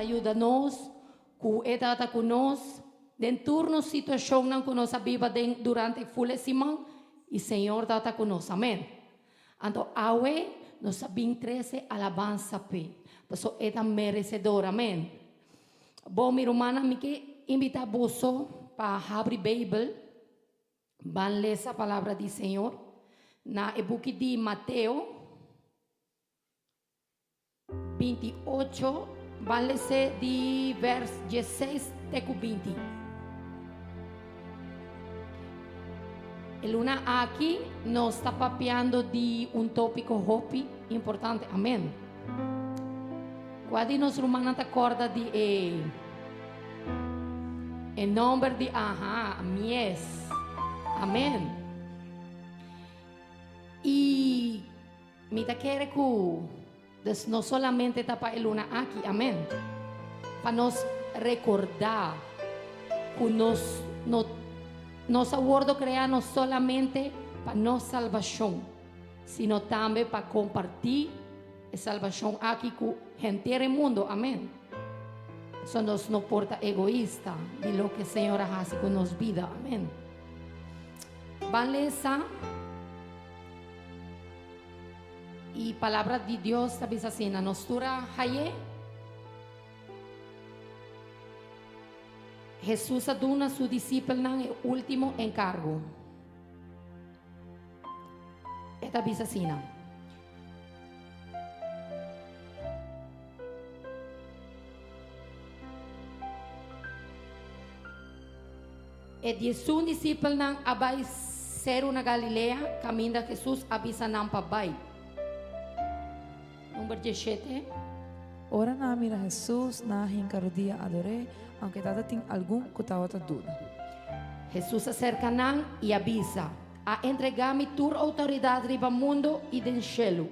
yuda nos, ku e tabata ku nos den tur nos situashonnan ku nos a biba den durante ful e siman i Señor tabata ku nos. Amen. Anto awe nos a bin trese alabansa p'e, pasobra e ta meresedor. Amen. Bo, mi rumannan, mi ke invitá boso pa habri Beibel, ban lesa Palabra di Señor na e buki di Mateo 28, ban les'é di vers 16 te ku 20. E luna aki nos ta papiando di un tópiko hopi importante. Amen. Kua di nos rumannan ta kòrda di e e nòmber di aha, mies? Amen. I mi ta kere ku dus no solamente ta pa e luna aki, amen, pa nos rekordá ku nos no nos a wòrdu kreá no solamente pa nos salbashon, sino tambe pa kompartí E salbashon aki ku henter e mundo. Amen. So nos no por ta egoista di loke Señor a hasi ku nos bida. Amen. Ban lesa i palabra di Dios ta bisa asina, nos tur a haye. Hesus a duna su disipelnan e último enkargo. E ta bisa asina. E diesun disipelnan a bai seru na Galilea, kaminda Hesus a bisa nan pa bai. Number 17. Ora nan a mira Hesus, nan a hinka rodia ador'é, aunke tabata tin algun ku tabata duda. Hesus a serka nan i a bisa, A entregá mi tur outoridat riba mundu i den shelu.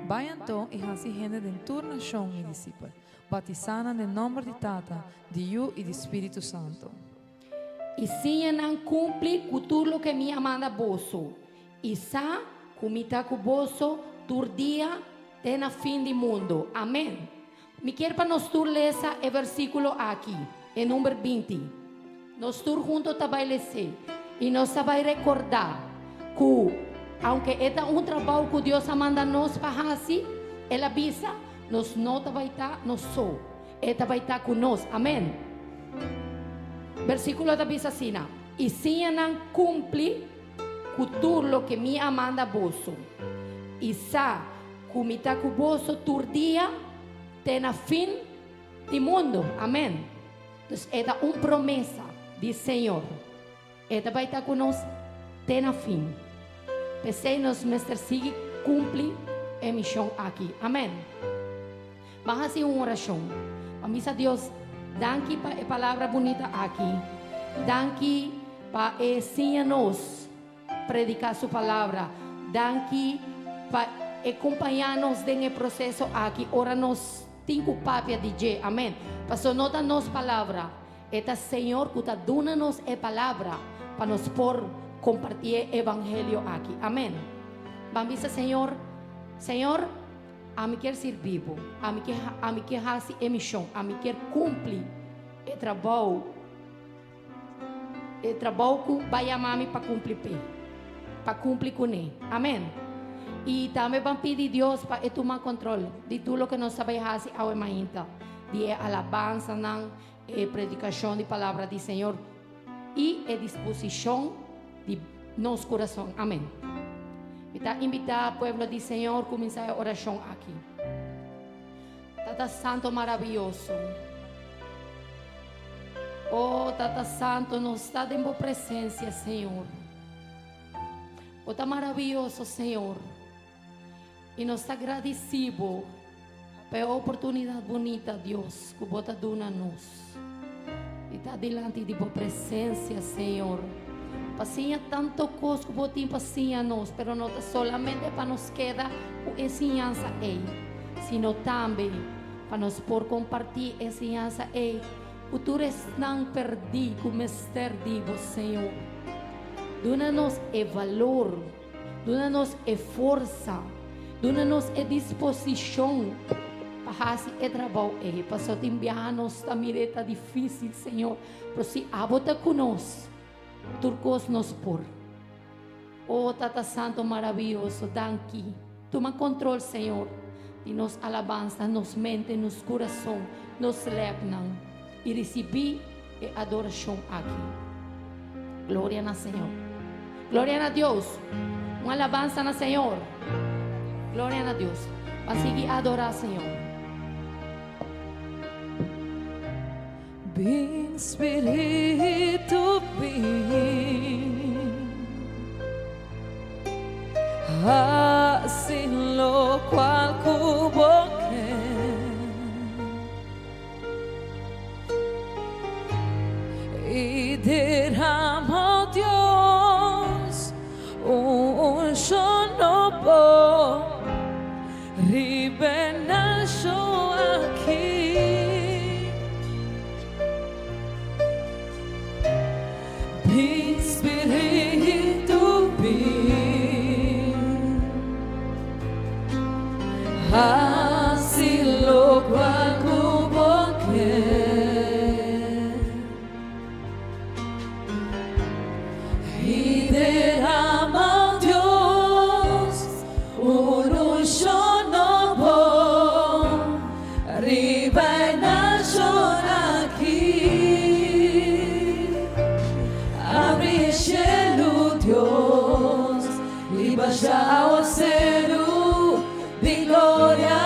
Bai anto i hasi hende den tur nashon mi disipel, batisá nan den nòmber di Tata, di Yu i di Spiritu Santu. I siña nan kumpli ku tur loke mi a manda boso, i sa ku mi ta ku boso tur dia te na fin di mundu. Amen. Mi kier pa nos tur lesa e versíkulo aki, e number 20. Nos tur hunto ta bai les'é i nos ta bai rekordá ku aunke e ta un trabou ku Dios a manda nos pa hasi, el a bisa, nos no ta bai ta nos so, e ta bai ta ku nos. Amèn. Versíkulo ta bisa asina, I siña nan kumpli ku tur loke mi a manda boso, i sa ku mi ta ku boso tur dia te na fin di mundu. Amèn. Dus e ta un promesa di Señor. E ta bai ta ku nos te na fin. P'esei nos mester sigui kumpli e mishon aki. Amèn. Ban hasi un orashon. Ban bisa Dios, danki pa e palabra bunita aki. Danki pa e siña nos prediká su palabra. Danki pa e kompañá nos den e proseso aki ora nos tin ku papia di dje. Amèn. Pasobra no ta nos palabra, e ta Señor ku ta duna nos e palabra pa nos por kompartí e evangelio aki. Amèn. Ban bisa Señor, Señor, ami kier sirbi bo. Ami ke ami ke hasi e mishon. Ami kier kumpli e trabou. E trabou ku ba yama mi pa kumpli p'e, pa kumpli kuné. Amèn. I tambe ban pidi Dios pa e tuma kontrol di tur loke nos ta bai hasi awe mainta, di e alabansanan, e predikashon di palabra di Señor i e disposishon di nos kurason. Amèn. Mi ta invitá pueblo di Señor kuminsá e orashon aki. Tata Santo maraviyoso. Oh, Tata Santo, nos ta den bo presencia, Señor. Bo ta maraviyoso, Señor. I nos ta gradisí bo pa e oportunidad bunita, Dios, ku bo ta duna nos. Di ta dilanti di bo presencia, Señor. Pa siña tanto kos ku bo tin pa siña nos, pero no ta solamente pa nos keda ku e siñansa ei, sino tambe pa nos por kompartí e siñansa ei ku tur esnan pèrdí ku mester di bo, Señor. Duna nos e valor, duna nos e forsa, duna nos e disposishon. pa hasi e trabou ei, paso tin biaha nos ta mira e ta difícil, Señor, pero si abo ta ku nos, tur kos nos por. Oh Tata Santo maraviyoso, danki. Tuma control, Señor, di nos alabansa, nos mente, nos curason, nos lepnan, y ricibi e adoracion aki. Gloria na Señor. Gloria na Dios. Un alabansa na Señor. Gloria na Dios. Pa sigui adora Señor. Bin Spiritu bin Hasi locual cu bo ke Y derama oh Dios un unshon nobo Riba e nashon aki. Bin Spiritu bin Hasi lokual ku bo ke. I derama Dios un unshon nobo riba e nashon aki. Abri e shelu, Dios, i basha awaseru di gloria.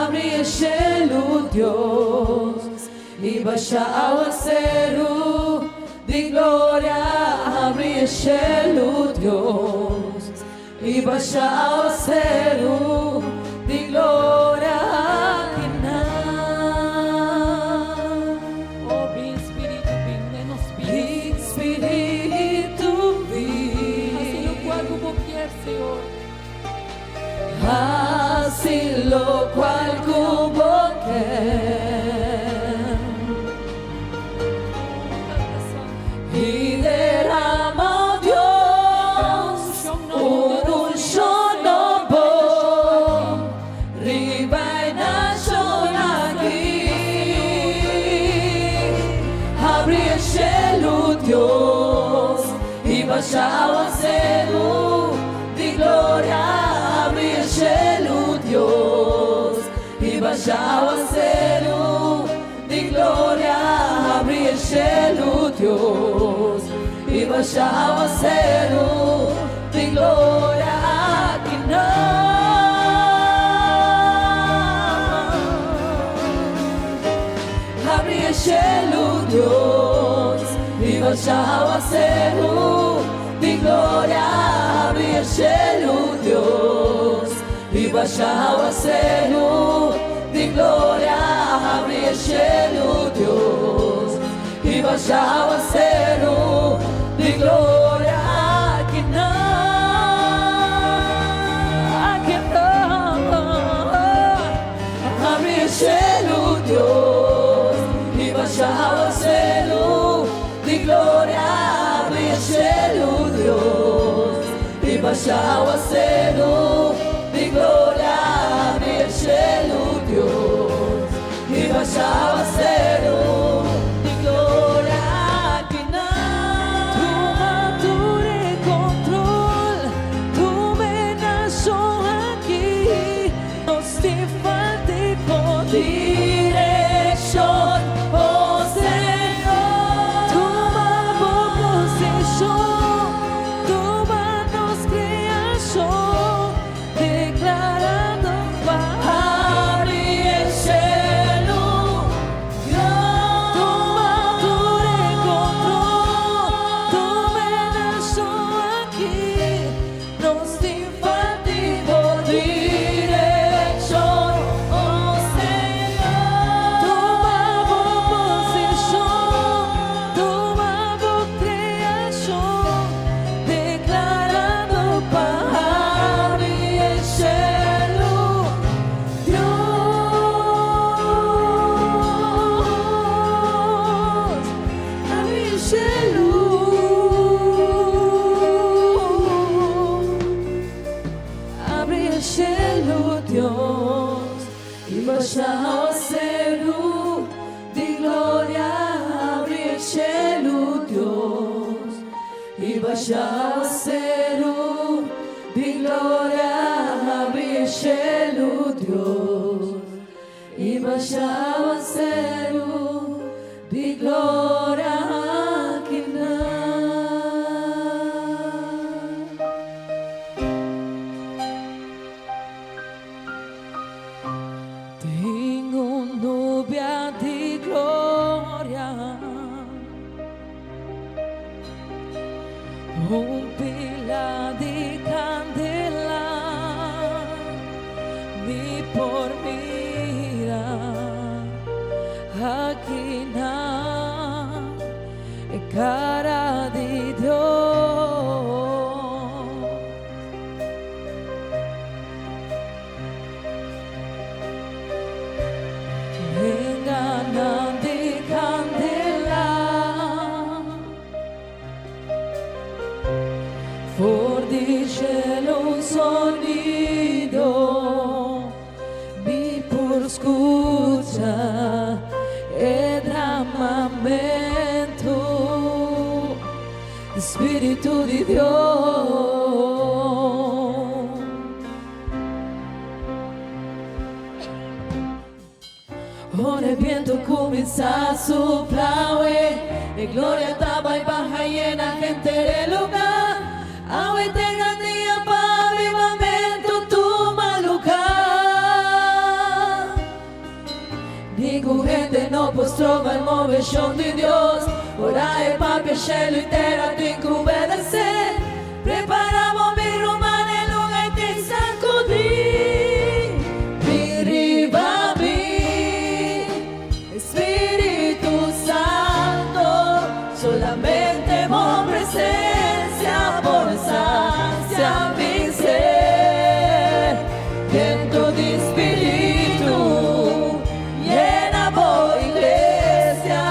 Abri e shelu, Dios, I basha awaseru di gloria Habri e shelu Dios I basha awaseru di gloria Aki nan. Oh bin Spiritu bin den nos bida Bin Señor. Spiritu bin. Hasi locual cu bo kier Señor. Hasi locual cu bo ker. I derama, oh Dios, un unshon nobo riba e nashon aki. Habri e shelu, Dios, i basha awaseru di gloria Habri e shelu Dios I basha awaseru di gloria Habri e shelu Dios I basha awaseru di gloria Aki nan Habri e shelu Dios I basha awaseru Di gloria habri e shelu Dios I basha awaseru di gloria habri e shelu Dios I basha awaseru di gloria Aki nan aki nan Habri e shelu Dios I basha awaseru Di gloria habri e shelu Dios I basha awaseru di gloria habri e shelu Dios I basha awaseru di gloria Aki nan Tuma tur e control Tuma e nashon aki Nos tin falta di bo direccion, oh Señor. Tuma bo posicion, tuma nos creacion, declarando pa. basha awaseru di gloria habri e shelu Dios I basha awaseru di gloria akinan. Tin un nubia di gloria, un pila di candela, mi por mira akinan e cara di Dios. Lenganan di candela For di cielo un sonido Mi por scucha e dramamento Di Spiritu di Dios. Ora e bientu kuminsá supla awe, e gloria ta bai baha yena henter e lugá. Awe ta e gran dia pa avivamentu tuma lugá. Ningun hende no por stroba e moveshon di Dios. Ora e papia shelu i tera tin ku obedesé. Prepara bo mi ruman e luga i tin sakudí. Bin riba mi, Spiritu Santo, solamente bo presencia por sacia mi sed. Bientu di Spiritu, yena bo iglesia,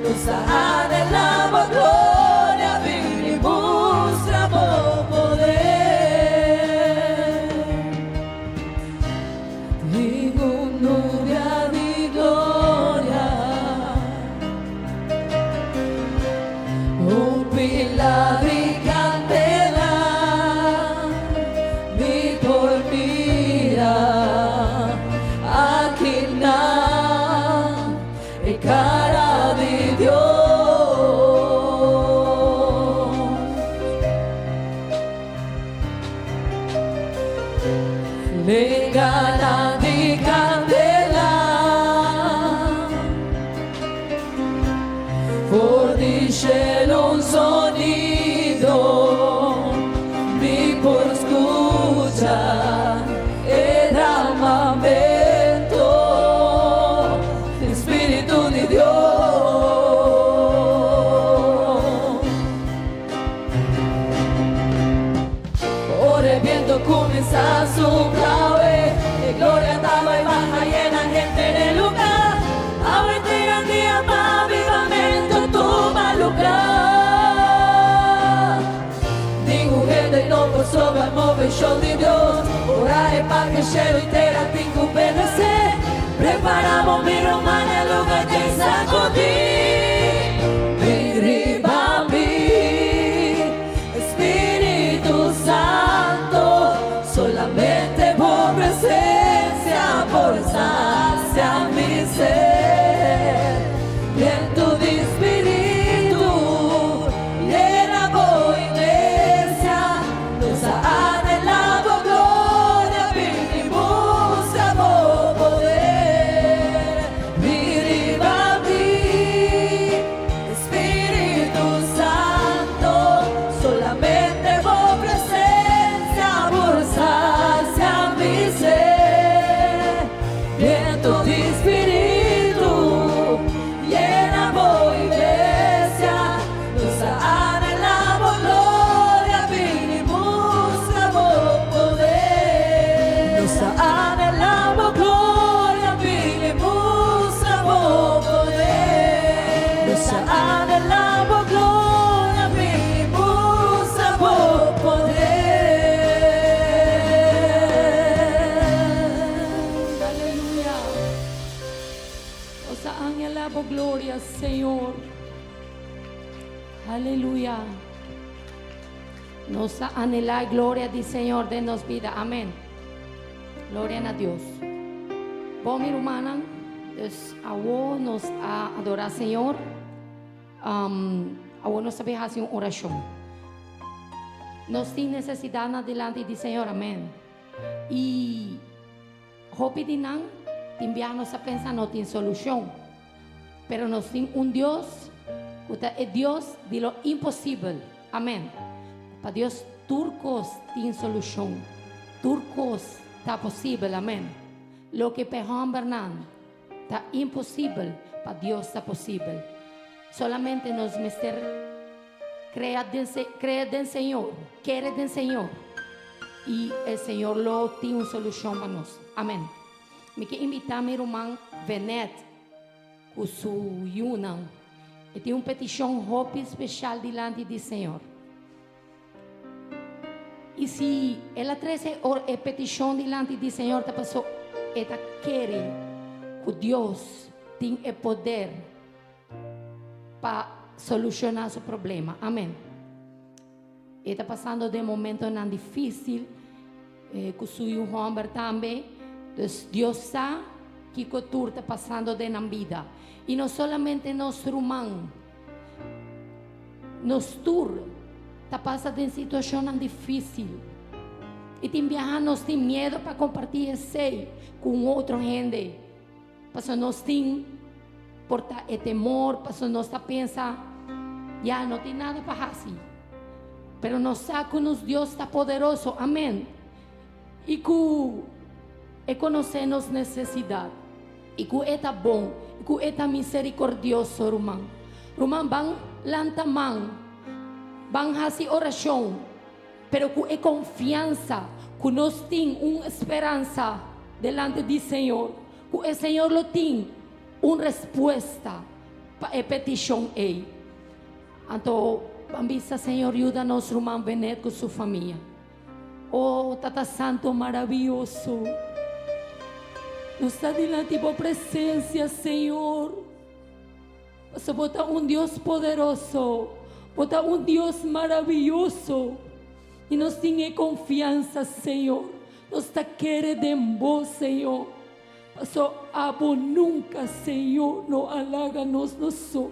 nos a anhela bo gloria, bin i mustra bo poder. Tin un nubia di gloria, un pila di candela, mi por mira akinan e cara di Dios. Lenganan di candela For di shelu un sonido Mi por scucha e dramamento Di Spiritu di Dios. Ora e biento cuminsa supla awe, e gloria ta bay baha yena henter e lugar. Awe ta e gran dia pa avivamento tuma lugar. Ningun hende no por stroba e moveshon di Dios. Ora e papia shelu i tera tin cu obedece. Prepara bo mi ruman e lugar dje sacudi. Bin riba mi, Spiritu Santo, solamente bo presencia por sacia mi sed. Bientu di Spiritu, yena bo iglesia, nos a anhela bo gloria, bin i mustra bo poder. Bin riba mi, Spiritu Santo, solamente bo presencia por sacia mi sed. Bientu di Spiritu, yena bo iglesia, nos a anhela bo gloria, bin i mustra bo poder. Nos a anhela bo gloria, bin i mustra bo poder. Nos a anhela bo gloria, bin i mustra bo poder. Aleluya. Nos a anhela bo gloria, Señor. Aleluya. Nos ta anhelá e gloria di Señor den nos bida. Amén. Gloria na Dios. Bon, mi rumannan, dus awo nos a adorá Señor. Um, awo nos ta bay hasi un orashon. Nos tin nesesidatnan dilanti di Señor. Amén. I hopi di nan tin biaha nos ta pensa no tin solushon. Pero nos tin un Dios ku ta e Dios di lo imposibel. Amén. Pa Dios tur kos tin solushon. Tur kos ta posibel. Amén. Loke pa e hòmbernan ta imposibel, pa Dios ta posibel. Solamente nos mester krea den, krea den Señor, kere den Señor, i e Señor lo tin un solushon pa nos. Amén. Mi ke invitá mi ruman Venet ku su yunan. E tin un petishon hopi speshal dilanti di Señor. I si el a trese e petishon dilanti di Señor ta paso e ta kere ku Dios tin e poder pa solushoná su problema. Amen. E ta pasando den momentonan difísil ku su yu hòmber tambe. Dus Dios sa kiko tur ta pasando den nan bida. I no solamente nos ruman, nos tur ta pasa den situashonnan difísil. I tin biaha nos tin miedu pa kompartí esei ku un otro hende. Pasobra nos tin por ta e temor, pasobra nos ta pensa, ya no tin nada pa hasi. Pero nos sa ku nos Dios ta poderoso, amen, i ku e konosé nos nesesidat, i ku e ta bon, i ku e ta miserikordioso, ruman. Ruman, ban lanta man, ban hasi orashon, pero ku e konfiansa ku nos tin un speransa delante di Señor, ku e Señor lo tin un respuesta pa e petishon ei. Anto ban bisa, Señor, yuda nos ruman Benet ku su famia. O Tata Santo maravioso, nos ta dilanti bo presensia, Señor. Pasobra bo ta un Dios poderoso, bo ta un Dios maravioso, i nos tin e konfiansa, Señor, nos ta kere den bo, Señor, pasobra abo nunka, Señor, no a laga nos nos so.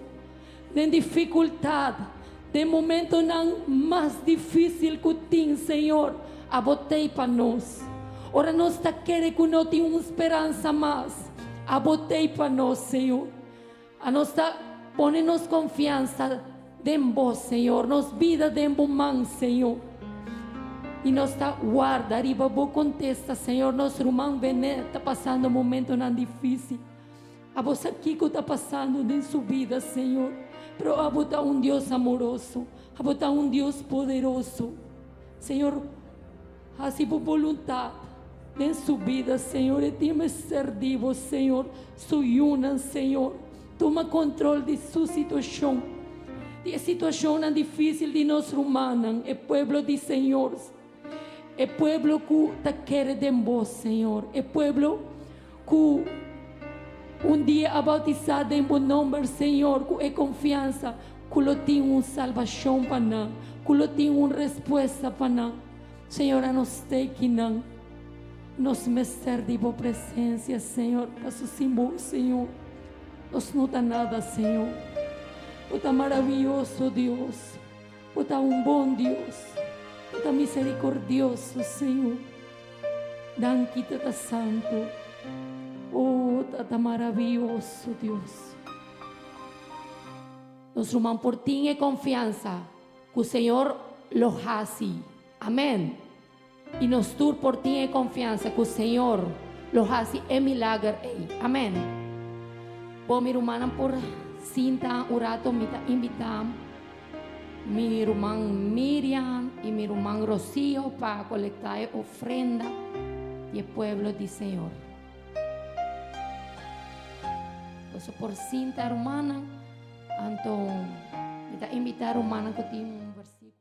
Den difikultat, den momentonan mas difísil ku tin, Señor, abo t'ei pa nos. Ora nos ta kere ku no tin un speransa mas, abo t'ei pa nos, Señor. A nos ta pone nos konfiansa den Bo, Señor, nos bida den Bo man, Señor. I nos ta warda riba Bo kontesta, Señor. Nos ruman Benet ta pasando momentonan difísil. Abo sa kiko ta pasando den su bida, Señor. Pero Abo ta un Dios amoroso. Abo ta un Dios poderoso. Señor, Hasi bo boluntat den su bida, Señor. E tin mester di bo, Señor. Su yunan, Señor. Tuma control di su situacion, di e situacionnan dificil di nos rumannan, e pueblo di Señor. E pueblo cu ta kere den bo, Señor. E pueblo cu un dia a bautisa den bo nomber, Señor, cu e confiansa cu lo tin un salbacion pa nan, cu lo tin un respuesta pa nan. Señor, a nos teki nan. Nos mester di bo presencia, Señor, paso sin bo, Señor, nos no ta nada, Señor. Bo ta maraviyoso, Dios. Bo ta un bon Dios. Bo ta misericordioso, Señor. Danki, Tata Santo. Oh, Tata maraviyoso, Dios. Nos ruman por tin e confiansa cu Señor lo haci. Amen. Y nos tur por tin e confiansa cu Señor lo haci e milager ey. Amen. Bo mi rumannan por sinta un rato mi ta invita mi ruman Miriam y mi ruman Rocio pa colecta e ofrenda di e pueblo di Señor. Boso por sinta rumannan. Anto mi ta invita rumannan cu tin un versiculo.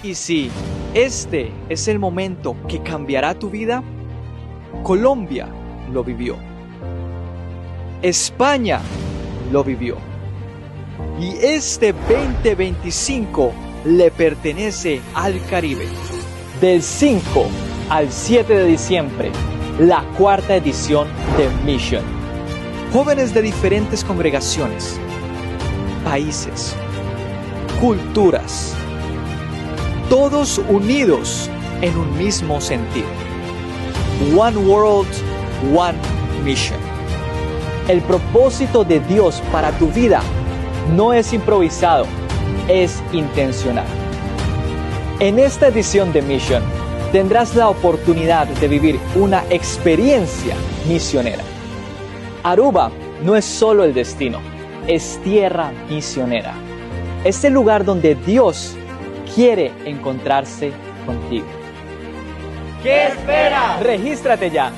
Y si este es el momento que cambiará tu vida, Colombia lo vivió. España lo vivió. Y este 2025 le pertenece al Caribe. Del 5 al 7 de diciembre, la cuarta edición de Mission. Jóvenes de diferentes congregaciones, países, culturas, todos unidos en un mismo sentir. One World, One Mission. El propósito de Dios para tu vida no es improvisado, es intencional. En esta edición de Mission tendrás la oportunidad de vivir una experiencia misionera. Aruba no es solo el destino, es tierra misionera. Es el lugar donde Dios quiere encontrarse contigo. ¿Qué esperas? Regístrate ya.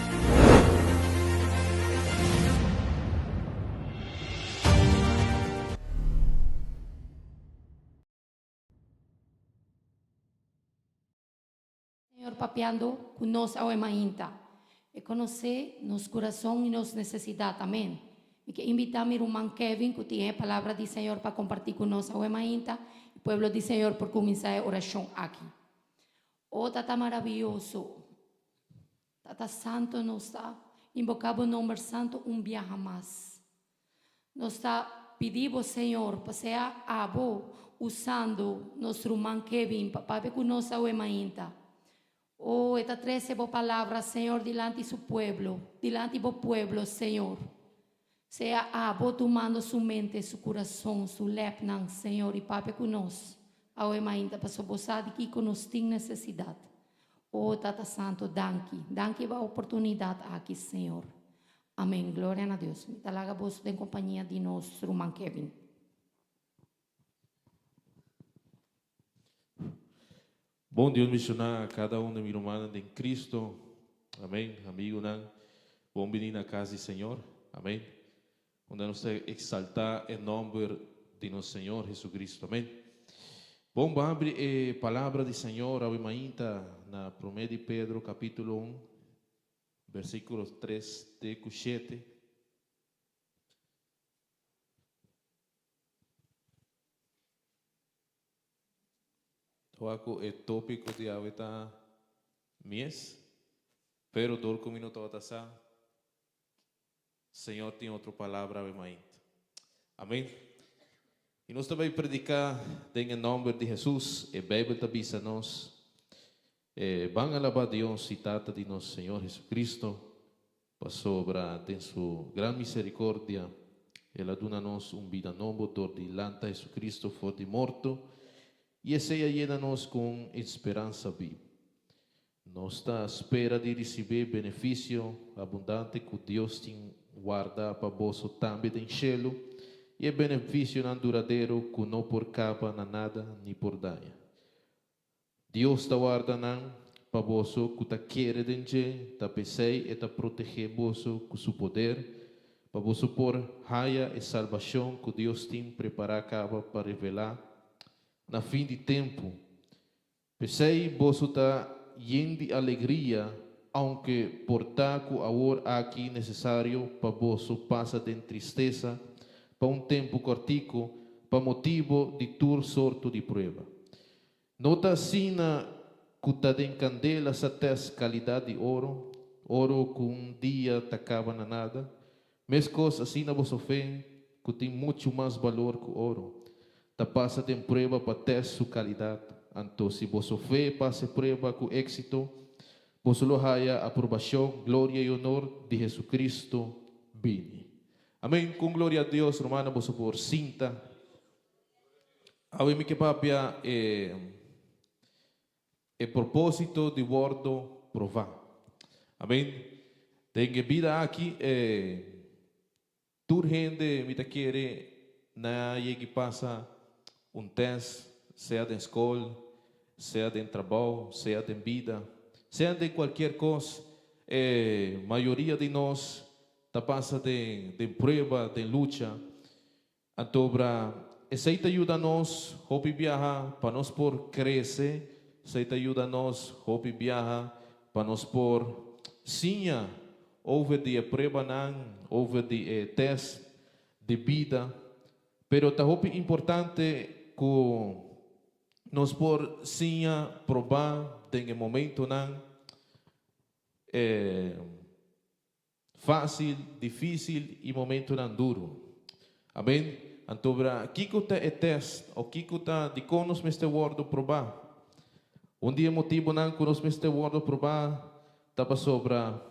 Señor papiando cu nos awe mainta. E conoce nos curason y nos necesidad. Amen. Mi ke invita mi ruman Kevin cu tin e palabra di Señor pa comparti cu nos awe mainta. Y pueblo di Señor por cuminsa e oracion aki. O Tata maraviyoso, Tata Santo nos ta inboca bo nomber santo un biaha mas. Nos ta pidi bo Señor pa sea abo usando nos ruman Kevin pa papia cu nos awe mainta. Oh, e ta trece bo palabra, Señor, dilanti su pueblo, dilanti bo pueblo, Señor. Sea abo tumando su mente, su curason, su lepnan, Señor, y papia cu nos awe mainta, pasobra bo sa di kico nos tin necesidad. Oh, Tata Santo, danki. Danki pa oportunidad aki, Señor. Amen. Gloria na Dios. Mi ta laga boso den compañia di nos ruman Kevin. Bon Dios bendiciona a cada un di mi rumannan den Cristo. Amen. Amigunan, bon bini na cas di Señor. Amen. Unda nos ta exalta e nomber di nos Señor Jesucristo. Amen. Bon, bo abri e palabra di Señor awe mainta na Prome di Pedro capitulo un, versiculo tres te cu shete. Toa ku e tópiko di awe ta mies, pero dor ku mi no tabata sa, Señor tin otro palabra awe mainta. Amén. I nos ta bai prediká den e nòmber di Hesus. E Beibel ta bisa nos, Ban alabá Dios i Tata di nos Señor Jesucristo, Pasobra den su gran misericordia El a duna nos un bida nobo dor di lanta Jesucristo for di morto, i esei a yena nos cu un speransa bibu. Nos ta spera di ricibí beneficio abundante cu Dios tin warda pa boso tambe den shelu, i e beneficionan duradero cu no por caba na nada ni por daña. Dios ta warda nan pa boso ku ta kere den dje, ta p'esei e ta protegé boso ku su poder, pa boso por haya e salbashon ku Dios tin prepará kaba pa revelá na fin di tempu. P'esei boso ta yen di alegria, ounke por ta ku awor aki nesesario pa boso pasa den tristesa pa un tempu kòrtiku pa motibu di tur sorto di prueba. No ta asina ku ta den kandela sa tèst kalidat di oro, oro ku un dia ta kaba na nada? Meskos asina boso fe, ku tin muchu mas balor ku oro, ta pasa den prueba pa tèst su kalidat. Anto si boso fe pasa e prueba ku éksito, boso lo haya aprobashon, gloria i onor di Jesucristo bini. Amén. Kon gloria a Dios, rumannan, boso por sinta. Awe mi ke papia e e propósito di wordo prová. Amén. Den e bida aki e tur hende mi ta kere na yegi pasa un tèst, sea den skol, sea den trabou, sea den bida, sea den kualkier kos. E mayoria di nos ta pasa den den prueba, den lucha. Antobra, esei ta yuda nos hopi biaha pa nos por krese. Esei ta yuda nos hopi biaha pa nos por siña over di e pruebanan, over di e test di bida. Pero ta hopi importante ku nos por siña probá den e momentonan fásil, difísil i momentonan duru. Amén. Anto bra, kiko ta e test o kiko ta dikon nos mester wòrdu probá? Un di e motibunan ku nos mester wòrdu probá ta pasobra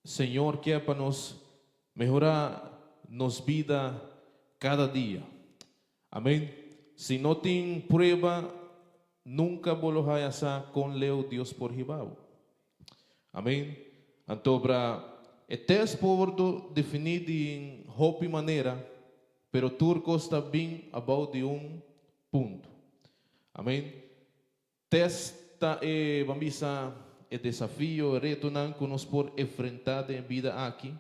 Señor kier pa nos mehorá nos bida kada dia. Amén. Si no tin prueba, nunka bo lo haya sa kon leu Dios por hiba bo. Amén. Anto bra e test por wordo definí di hopi manera, pero tur kos ta bin abou di un punto. Amén. Test ta e, ban bisa, e desafio, e retonan ku nos por enfrentá den e bida aki.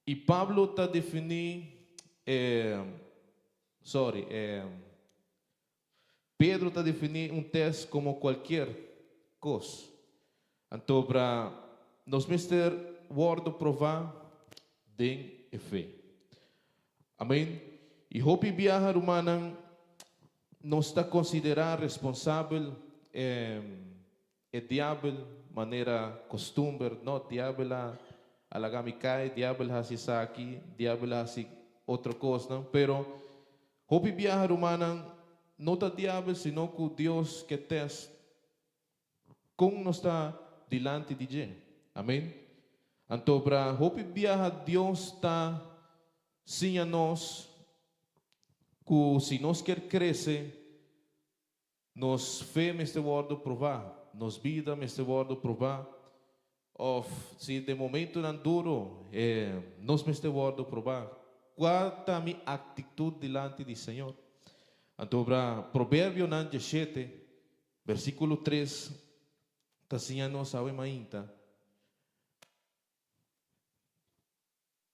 I Pablo ta definí e, sorry, e, Pedro ta definí un test komo kualkier kos. Anto pra nos mester wòrdu prová den e fe. Amén. I hopi biaha, rumannan, Nos ta konsiderá responsabel e diabel manera kostumber, no, diabel a a laga mi kai, diabel a hasi esaki, diabel a hasi otro kosnan, pero hopi biaha rumannan no ta diabel sino ku Dios ke tèst kon nos ta dilanti di dje. Amen. Anto bra hopi biaha Dios ta siña nos ku si nos kier krese, nos fe mester wòrdu prová, nos bida mester wòrdu prová, òf si den momentunan duru nos mester wòrdu prová. Kua ta mi aktitut dilanti di Señor? Anto bra Proverbionan 17, versíkulo 3 ta siña nos awe mainta.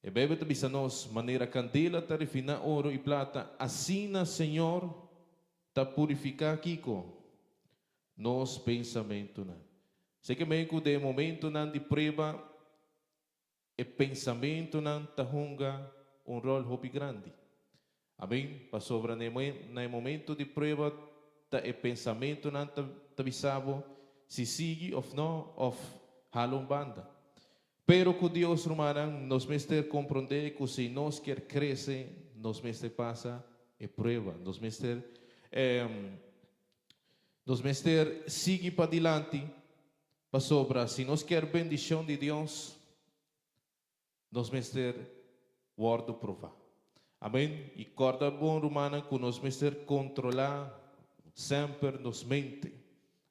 E Beibel ta bisa nos, Manera kandela ta refiná oro i plata, asina Señor ta purifiká kiko? Nos pensamentunan. Esei ke men ku den e momentunan di prueba, e pensamentunan ta hunga un ròl hopi grandi. Amen. Pasobra na e momento di prueba ta e pensamentunan ta bisa bo si sigui òf no, òf hala un banda. Pero ku Dios, rumannan, nos mester komprondé ku si nos kier krese, nos mester pasa e prueba. Nos mester, nos mester sigui padilanti, pasobra si nos kier bendishon di Dios, nos mester wòrdu prová. Amén. I kòrda bon, rumannan, ku nos mester kontrolá semper nos mente.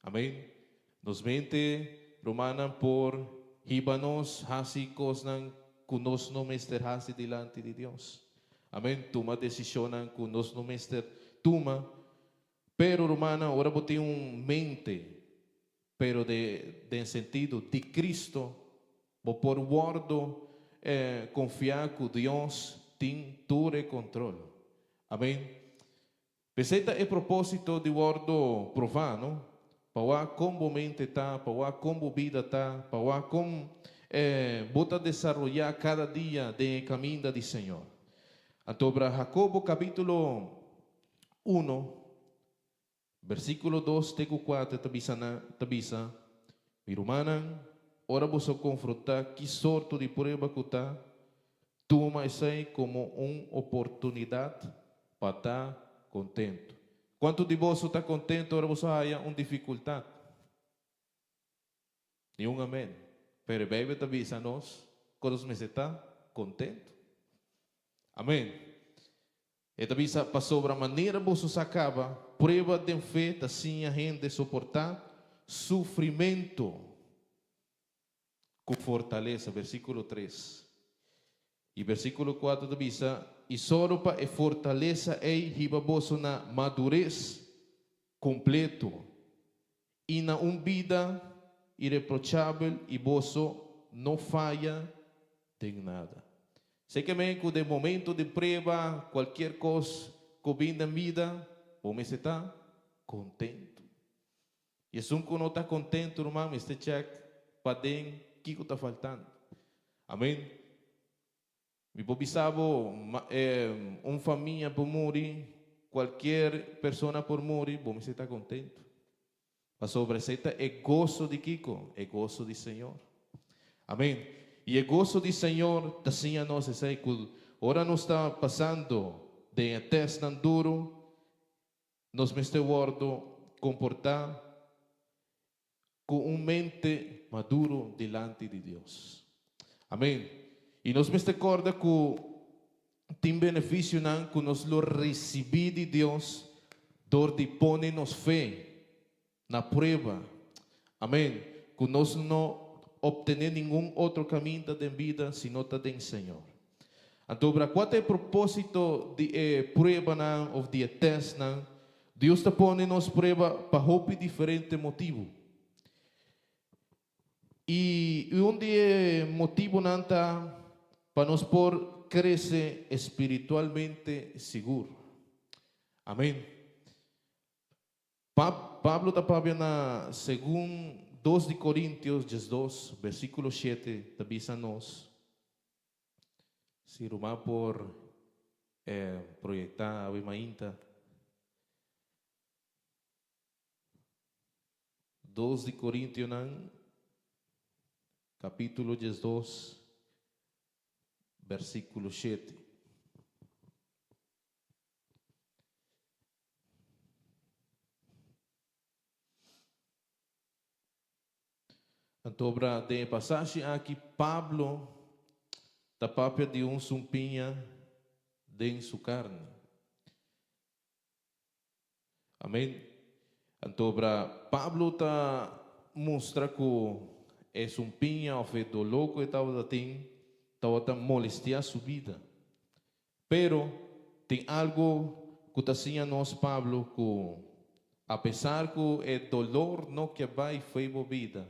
Amén. Nos mente, rumannan, por hiba nos hasi kosnan ku nos no mester hasi dilanti di Dios. Amén. Tuma desishonnan ku nos no mester tuma. Pero, rumannan, ora bo tin un mente Pero de den sentido di Cristo, bo por wordo confia cu Dios tin tur e control. Amen. P'esey ta e proposito di wordo proba, no? Pa wak con bo mente ta, pa wak con bo bida ta, pa wak con bo ta desaroya cada dia den e caminda di Señor. Anto bra Jacobo capitulo uno, Versíkulo 2 te ku 4 ta bisa na ta bisa, Mi rumannan, ora boso konfrontá ki sorto di prueba ku ta, tuma esei komo un oportunidat pa ta kontentu. Kuantu di boso ta kontentu ora boso haya un difikultat? Ni un amén. Pero e Beibel ta bisa nos ku nos mester ta kontentu. Amén. E ta bisa, Pasobra manera boso sa kaba, prueba den fe ta siña hende soportá sufrimentu ku fortalesa. Versíkulo 3. I versíkulo 4 ta bisa, I sòru pa e fortalesa ei hiba boso na madures kompleto i na un bida ireprochabel i boso no faya den nada. Sé ke men ku den momento di prueba kualkier kos ku bin den bida, bo mester ta kontentu. I esun ku no ta kontentu, ruman, mester chèk paden kiko ta faltando. Amen. Mi por bisa bo, un famia por muri, kualkier persona por muri, bo mester ta kontentu. Pasobra esei ta e goso di kiko? E goso di Señor. Amen. I e goso di Señor ta siña nos esei ku ora nos ta pasando den e tèstnan duru, nos mester wòrdu komportá ku un mente maduro dilanti di Dios. Amen. I nos mester kòrda ku tin benefisionan ku nos lo risibí di Dios dor di pone nos fe na prueba. Amen. Ku nos no optené ningun otro kaminda den bida si no ta den Señor. Anto bra kua ta e propósito di e pruebanan òf di e tèstnan? Dios ta pone nos prueba pa hopi diferente motibu. I un di e motibunan ta pa nos por krese espiritualmente sigur. Amen. Pablo ta papia na segun dos di Korintios 12, versíkulo 7 ta bisa nos, si ruman por proyektá awe mainta. Dos di Korintionan, kapítulo 12, versíkulo 7. Anto obra den e pasashi aki Pablo ta papia di un sumpiña den su karni. Amen. Anto obra Pablo ta mustra ku e sumpiña òf e doló ku e tabata tin tabata molestiá su bida. Pero tin algu ku ta siña nos Pablo ku apesar ku e dolor no ke bai fo'i bo bida,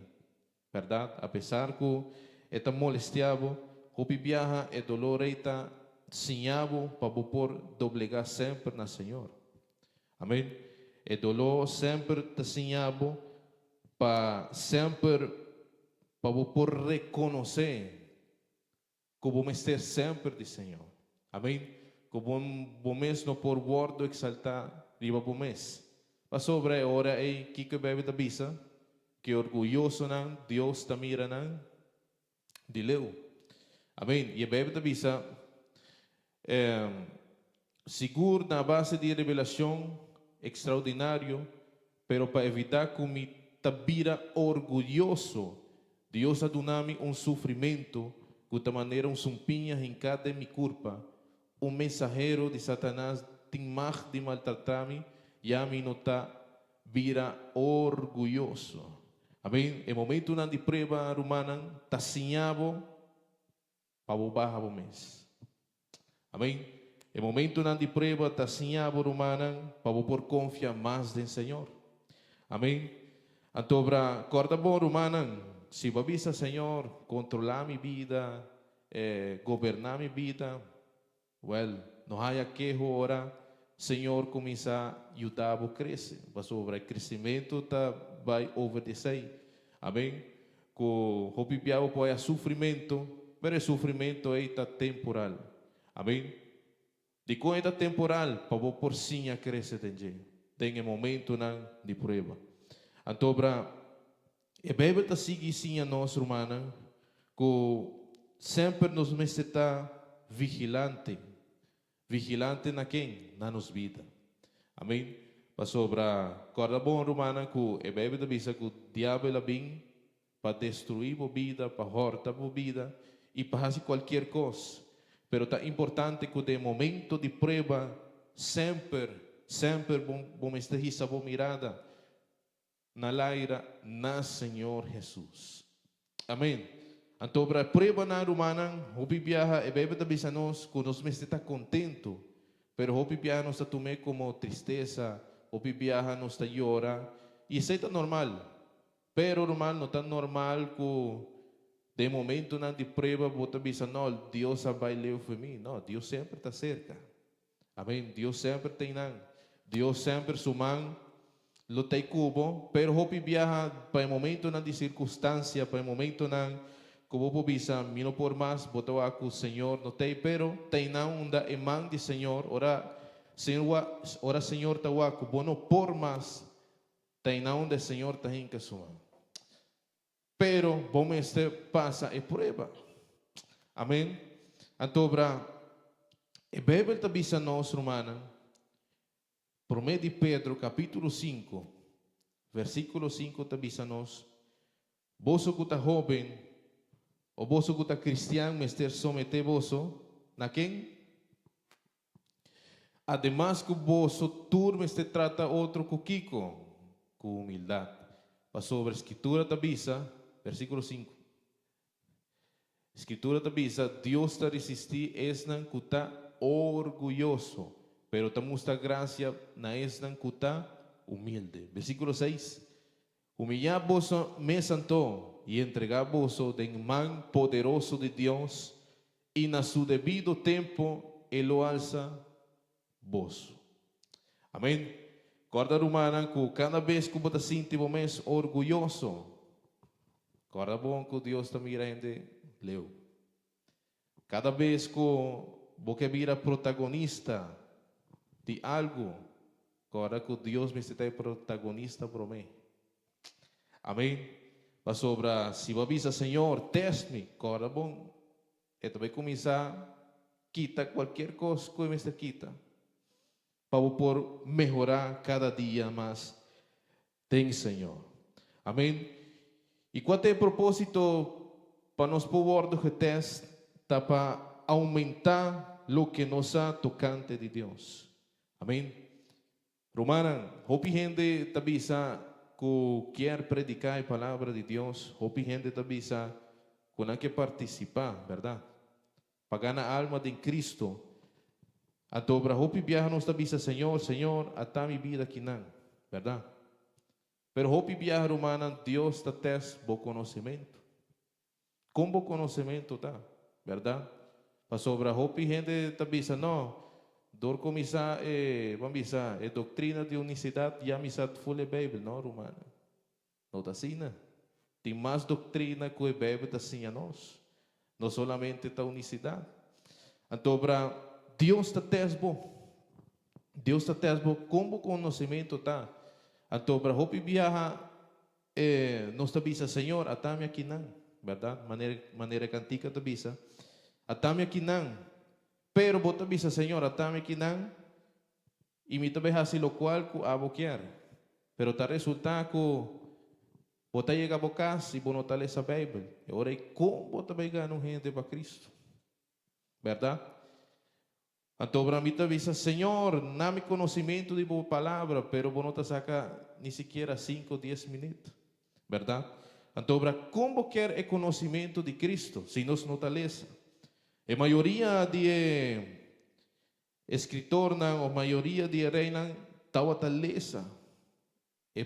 bèrdat? Apesar ku e ta molestiá bo, hopi biaha e dolor ei ta siña bo pa bo por doblegá semper na Señor. Amén. E doló semper ta siña bo pa semper pa bo por rekonosé Ku bo mester semper di Señor. Amen. Ku bo bo mes no por wòrdu eksaltá riba bo mes. Pasobra e ora ei, kiko e Beibel ta bisa? Ku e orguyosonan, Dios ta mira nan di leu. Amen. I e Beibel ta bisa, Sigur na base di revelashon ekstraordinario, pero pa evitá ku mi ta bira orguyoso, Dios a duna mi un sufrimentu ku ta manera un sumpiña hinká den mi kurpa. Un mensahero di Satanas tin mag di maltratá mi, ya mi no ta bira orguyoso. Amén. E momentunan di prueba, rumannan, ta siña bo pa bo baha bo mes. Amén. E momentunan di prueba ta siña bo rumannan pa bo por konfia mas den Señor. Amén. Anto bra, kòrda bon rumannan, si bo a bisa Señor, kontrolá mi bida, goberná mi bida, wèl, no haya keho ora Señor kuminsá yuda bo krese, pasobra e kresimentu ta bai over di esei. Amén. Ku hopi bia bo por haya sufrimentu, pero e sufrimentu ei ta temporal. Amén. Dikon e ta temporal? Pa bo por siña krese den dje, den e momentunan di prueba. Anto bra, e Beibel ta sigui siña nos, rumannan, ku semper nos mester ta vigilante. Vigilante na ken? Na nos bida. Amen. Pasobra, kòrda bon, rumannan, ku e Beibel ta bisa ku diabel a bin pa destruí bo bida, pa hòrta bo bida i pa hasi kualkier kos. Pero ta importante ku den momento di prueba semper, semper bo bo mester hisa bo mirada na laira na Señor Hesus. Amen. Anto obra e pruebanan, rumannan, hopi biaha e Beibel ta bisa nos ku nos mester ta kontentu, pero hopi biaha nos ta tum'é komo tristesa, hopi biaha nos ta yora, i esei ta normal. Pero, ruman, no ta normal ku den momentunan di prueba bo ta bisa, No, Dios a bai leu for mi. No, Dios semper ta serka. Amen. Dios semper ta einan. Dios semper su man. lo ta ku bo, pero hopi biaha pa e momentonan di sirkunstansia, pa e momentonan ku bo por bisa mi no por mas, bo ta wak ku Señor no t'ei, pero ta einan unda e man di Señor, ora Señor wak, ora Señor ta wak ku bo no por mas, ta einan unda e Señor ta hinka su man. Pero bo mester pasa e prueba. Amen. Anto obra e Bijbel ta bisa nos, rumannan, Promé di Pedro capítulo 5, versículo 5 ta bisa nos, Boso cu ta hoben, o boso cu ta cristian mester somete boso na ken? Ademas ku boso tur mester trata otro ku kiko? Ku humildat. Pasobra Skritura ta bisa, versíkulo 5, Skritura ta bisa, Dios ta risistí esnan ku ta orguyoso, pero ta mustra grasia na esnan ku ta humilde. Versíkulo 6, Humillá boso mes anto, i entregá boso den man poderoso di Dios, i na su debido tempo e lo alsa boso. Amén. Kòrda rumannan ku kada bes ku bo ta sinti bo mes orguyoso, kòrda bon ku Dios ta mira hende leu. Kada bes ku bo ke bira protagonista di algu, kòrda ku Dios mester ta e protagonista promé. Amén. Pasobra si bo a bisa, Señor, tèst mi, kòrda bon, e ta bai kuminsá kita kualkier kos ku e mester kita pa bo por mehorá kada dia mas den Señor. Amén. I kua ta e propósito pa nos por wòrdu getèst? Ta pa oumentá loke nos sa tokante di Dios. Amén. Rumannan, hopi hende ta bisa ku kier prediká e Palabra di Dios, hopi hende ta bisa ku nan ke partisipá, bèrdat? Pa gana alma den Kristu. Anto obra hopi biaha nos ta bisa, Señor, Señor, ata mi bida akinan, bèrdat? Pero hopi biaha, rumannan, Dios ta tèst bo konosementu. Kon bo konosementu ta, bèrdat? Pasobra hopi hende ta bisa, No, dor ku mi sa e, ban bisa, e doktrina di unisidat, ya mi sa ful e Beibel. No, rumannan, no ta asina. Tin mas doktrina ku e Beibel ta siña nos. No solamente ta unisidat. Anto, bra, Dios ta tèst bo. Dios ta tèst bo kon bo konosementu ta. Anto, bra, hopi biaha E nos ta bisa, Señor, ata mi akinan, bèrdat? Manera, manera e kantika ta bisa, Ata mi akinan. Pero bo ta bisa, Señor, ata mi akinan, i mi ta bai hasi lokual ku abo kier. Pero ta resultá ku bo ta yega bo kas i bo no ta lesa Beibel. E ora ei, kon bo ta bai gana un hende pa Kristu? Bèrdat? Anto ora mi ta bisa, Señor, na mi conocimento di bo palabra, pero bo no ta saca ni sikiera cinco o dies minuut, berdad? Anto ora, con bo kier e conocimento di Cristo si nos no ta lesa? E mayoria di e escritornan of mayoria di e reynan tawata lesa e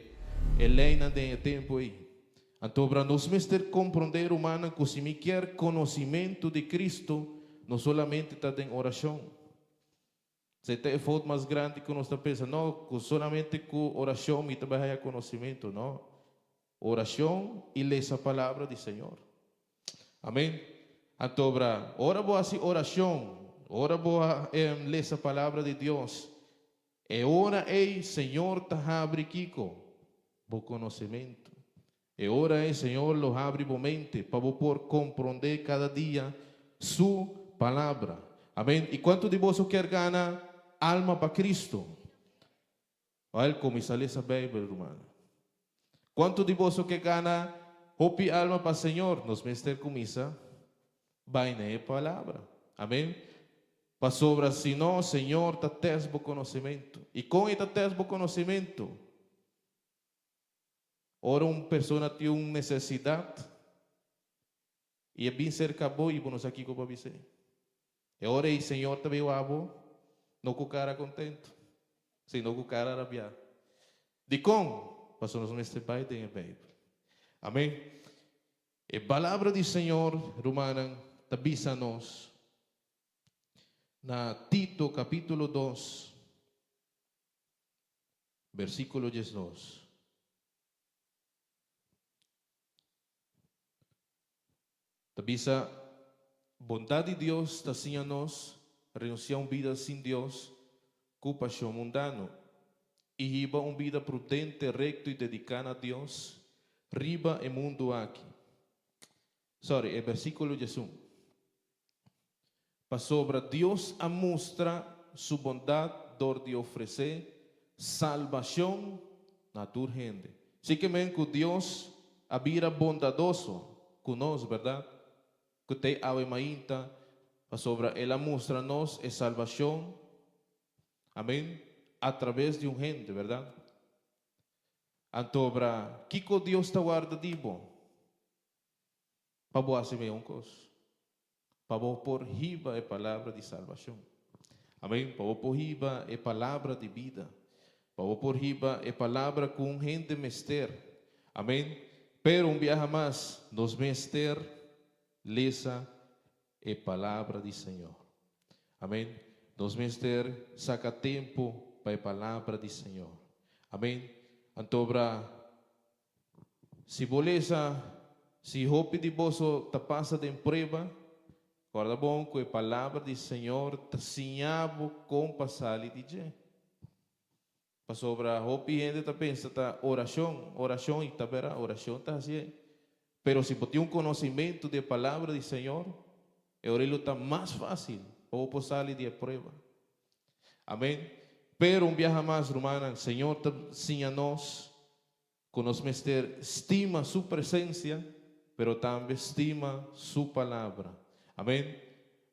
e leynan den e tempo ey. Anto ora nos mester comprende, rumannan, cu si mi kier conocimento di Cristo, no solamente ta den oracion. Esey ta e fout mas grandi cu nos ta pensa, no, cu solamente cu oracion mi ta bay haya conocimento. No. Oracion y lesa palabra di Señor. Amen. Anto ora, ora bo haci oracion, ora bo lesa palabra di Dios, E ora ei Señor ta habri kiko? Bo konosementu. E ora ei Señor lo habri bo mente pa bo por komprondé kada dia Su Palabra. Amen. I kuantu di boso kier gana alma pa Kristu? Wèl, kuminsá lesa Beibel, rumannan. Kuantu di boso ke gana hopi alma pa Señor? Nos mester kuminsá bai na e Palabra. Amen. Pasobra si no, Señor ta tèst bo konosementu. I kon e ta tèst bo konosementu? Ora un persona tin un nesesidat i e bin serka bo i bo no sa kiko pa bis'é. E ora ei Señor ta biba bo, no ku kara kontentu, sino ku kara rabiá. Dikon? Pasobra nos mester bai den e Beibel. Amen. E Palabra di Señor, rumannan, ta bisa nos na Tito capítulo 2. Versíkulo 12. Ta bisa, Bondat di Dios ta siña nos renunsiá un bida sin Dios ku pashon mundano i hiba un bida prudente, rekto i dediká na Dios riba e mundu aki. Sorry, e versíkulo 11. Pasobra Dios a mustra su bondat dor di ofresé salbashon na tur hende. Si ke men ku Dios a bira bondadoso ku nos, bèrdat? Ku t'ei awe mainta, pasobra el a mustra nos e salbashon, amen, atraves di un hende, bèrdat? Antobra, kiko Dios ta warda di bo? Pa bo hasi meun kos. Pa bo por hiba e palabra di salbashon. Amen. Pa bo por hiba e palabra di bida. Pa bo por hiba e palabra ku un hende mester. Amen. Pero un biaha mas, nos mester lesa e palabra di Señor. Amen. Nos mester saka tempu pa e palabra di Señor. Amen. Antobra. Si bo lesa, Si hopi di boso ta pasa den prueba, kòrda bon ku e Palabra di Señor ta siña bo kon pa sali di dje. Pasobra hopi hende ta pensa ta orashon, orashon i ta bera, orashon ta hasié. Pero si bo tin un konosimentu di e Palabra di Señor, e ora ei lo ta mas fásil pa bo por sali di e prueba. Amén. Pero un biaha mas, rumannan, Señor ta siña nos ku nos mester stima Su presensia, pero tambe stima Su Palabra. Amén.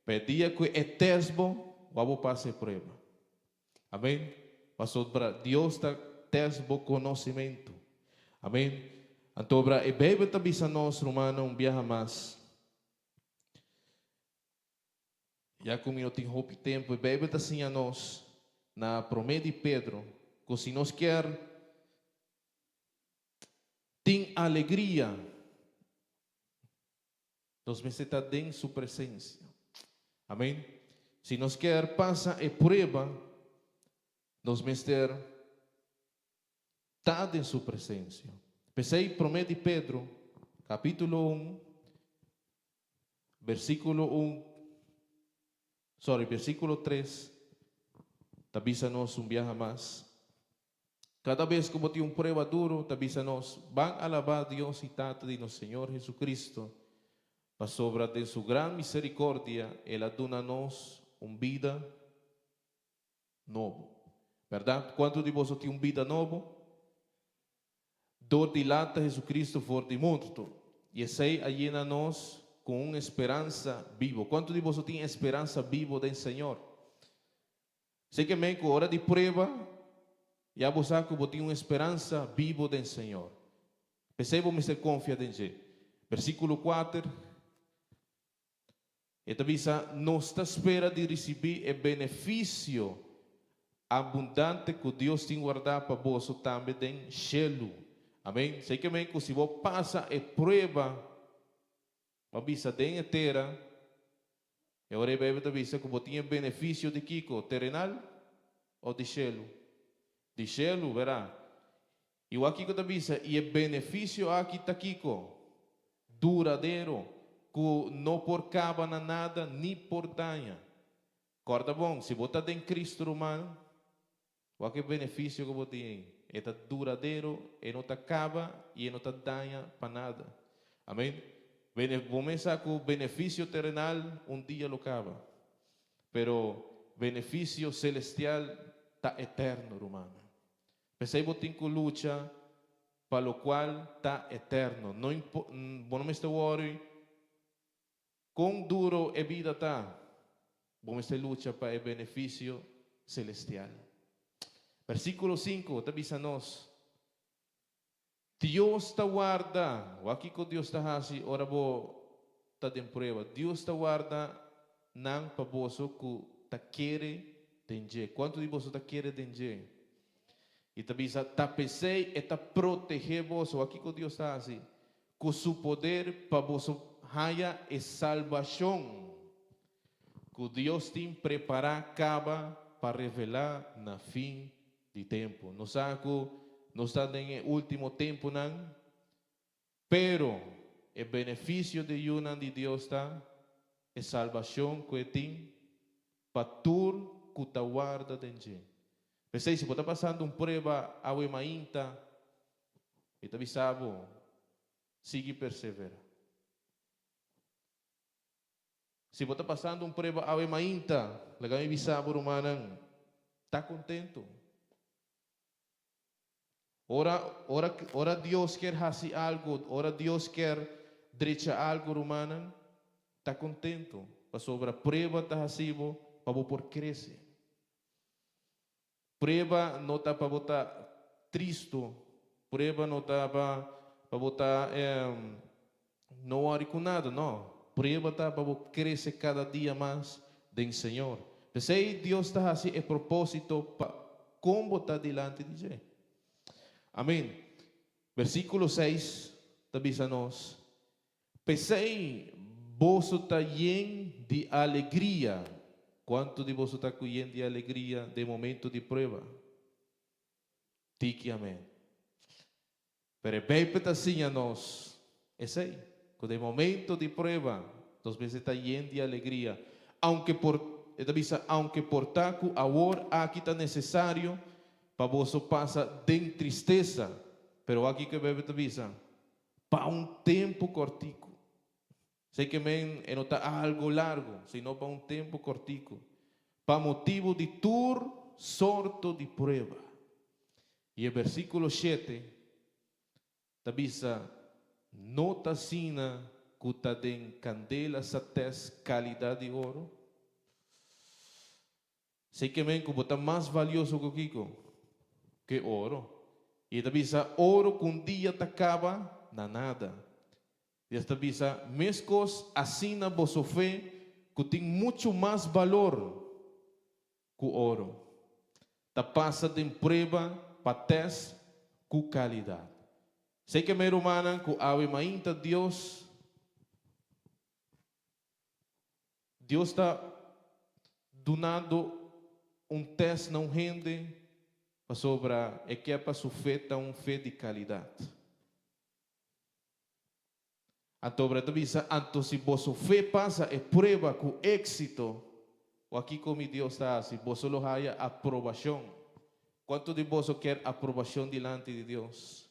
Pa e dia ku e tèst bo, wak bo pasa e prueba. Amén. Pasobra Dios ta tèst bo konosimentu. Amén. Antobra e Beibel ta bisa nos, rumannan, un biaha mas. Ya ku mi no tin hopi tempu, e Beibel ta siña nos na Promé di Pedro ku si nos kier tin alegria, nos mester ta den su presensia. Amén. Si nos kier pasa e prueba, nos mester ta den su presensia. P'esei Promé di Pedro, kapítulo un, Versíkulo un, sorry, versíkulo tres ta bisa nos un biaha mas, Kada bes ku bo tin un prueba duru, ta bisa nos, Ban alabá Dios i Tata di nos Señor Jesucristo, pasobra den su gran misericordia el a duna nos un bida nobo. Bèrdat? Kuantu di boso tin un bida nobo? Dor di lanta Jesucristo for di morto, i esei a yena nos ku un esperansa bibo. Kuantu di boso tin esperansa bibo den Señor? Esei ke men ku ora di prueba, ya bo sa ku bo tin un esperansa bibo den Señor. P'esei bo mester konfia den dje. Versíkulo kuater. E ta bisa, Nos ta spera di risibí e benefisio abundante ku Dios tin wardá pa boso tambe den shelu. Amén. Esei ke men ku si bo pasa e prueba, bo a bisa den e tera, e ora e Beibel ta bisa ku bo tin e benefisio di kiko? Terenal òf di shelu? Di shelu, verá. I wak kiko ta bisa, I e benefisio aki ta kiko? Duradero, ku no por kaba na nada ni por daña. Kòrda bon, si bo ta den Kristu ruman, wak e benefisio ku bo tin ei. E ta duradero, e no ta kaba i e no ta daña pa nada. Amen. Bo mes sa ku benefisio terenal un dia lo kaba, pero benefisio selestial ta eterno, rumannan. P'esei bo tin ku lucha pa lokual ta eterno. No bo no mester wòri kon duro e bida ta, bo mester lucha pa e benefisio selestial. Versíkulo sinku ta bisa nos, Dios ta warda. Wak kiko Dios ta hasi ora bo ta den prueba. Dios ta warda nan pa boso ku ta kere den dje. Kuantu di boso ta kere den dje? I ta bisa, ta p'esei e ta protegé boso. Wak kiko Dios ta hasi? Ku su poder pa boso haña e salbashon ku Dios tin prepará kaba pa revelá na fin. di tempu. Nos sa ku nos ta den e último tempunan, pero e benefisio di yunan di Dios ta e salbashon ku e tin pa tur ku ta warda den dje. P'esei, si bo ta pasando un prueba awe mainta, mi ta bisa bo, sigui perseverá. Si bo ta pasando un prueba awe mainta, laga mi bisa bo, rumannan, ta kontentu. Ora, ora, ora Dios kier hasi algu, ora Dios kier drecha algu, rumannan, ta kontentu, pasobra prueba ta hasi bo pa bo por krese. Prueba no ta pa bo ta tristu, prueba no ta pa pa bo ta no wòri ku nada, no. Prueba ta pa bo krese kada dia mas den Señor. P'esei Dios ta hasi e propósito pa kon bo ta dilanti di dje. Amen. Versíkulo seis ta bisa nos, P'esei boso ta yen di alegria. Kuantu di boso ta ku yen di alegria den momento di prueba? Tiki amen. Pero e Beibel ta siña nos esei, ku den momento di prueba nos mester ta yen di alegria, aunke por, e ta bisa, aunke por ta ku awor aki ta nesesario pa boso pasa den tristesa. Pero wak kiko e Beibel ta bisa, Pa un tempu kòrtiku. Esei ke men e no ta algu largu, sino pa un tempu kòrtiku, pa motibu di tur sorto di prueba. I e versíkulo shete ta bisa, No ta asina ku ta den kandela sa tèst kalidat di oro? Esei ke men ku bo ta mas valioso ku kiko? Ke oro. I e ta bisa, Oro ku un dia ta kaba na nada. Dios ta bisa, Meskos asina boso fe ku tin muchu mas balor ku oro, ta pasa den prueba pa tèst ku kalidat. Esei ke mi rumannan ku awe mainta Dios Dios ta dunando un tèst na un hende pasobra e ke pa su fe ta un fe di kalidat. Anto obra ta bisa, Anto si boso fe pasa e prueba ku éksito, wak kiko mi Dios ta hasi? Boso lo haya aprobashon. Kuantu di boso kier aprobashon dilanti di Dios?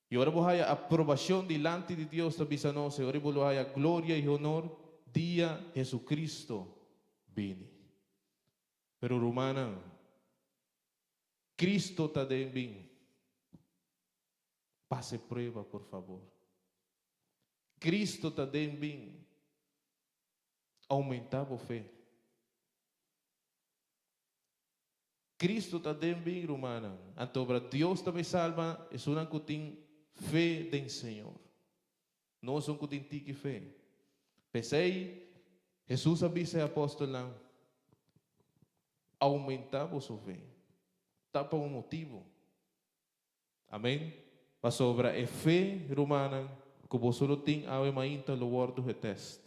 I ora bo haya aprobashon dilanti di Dios, ta bisa nos, e ora bo lo haya gloria i honor dia Jesucristo bini. Pero rumannan, Cristo ta den bin. Pasa e prueba, por fabor. Cristo ta den bin. Aumenta bo fe. Cristo ta den bin, rumannan. Anto obra Dios ta bay salba esunnan cu tin fe den Señor. No esun cu tin tiki fe. P'esey, Jesus a bisa e apostelnan, Aumenta boso fe. Ta pa un motibo. Amen. Pasobra e fe, rumannan, ku boso lo tin awe mainta lo wòrdu getèst.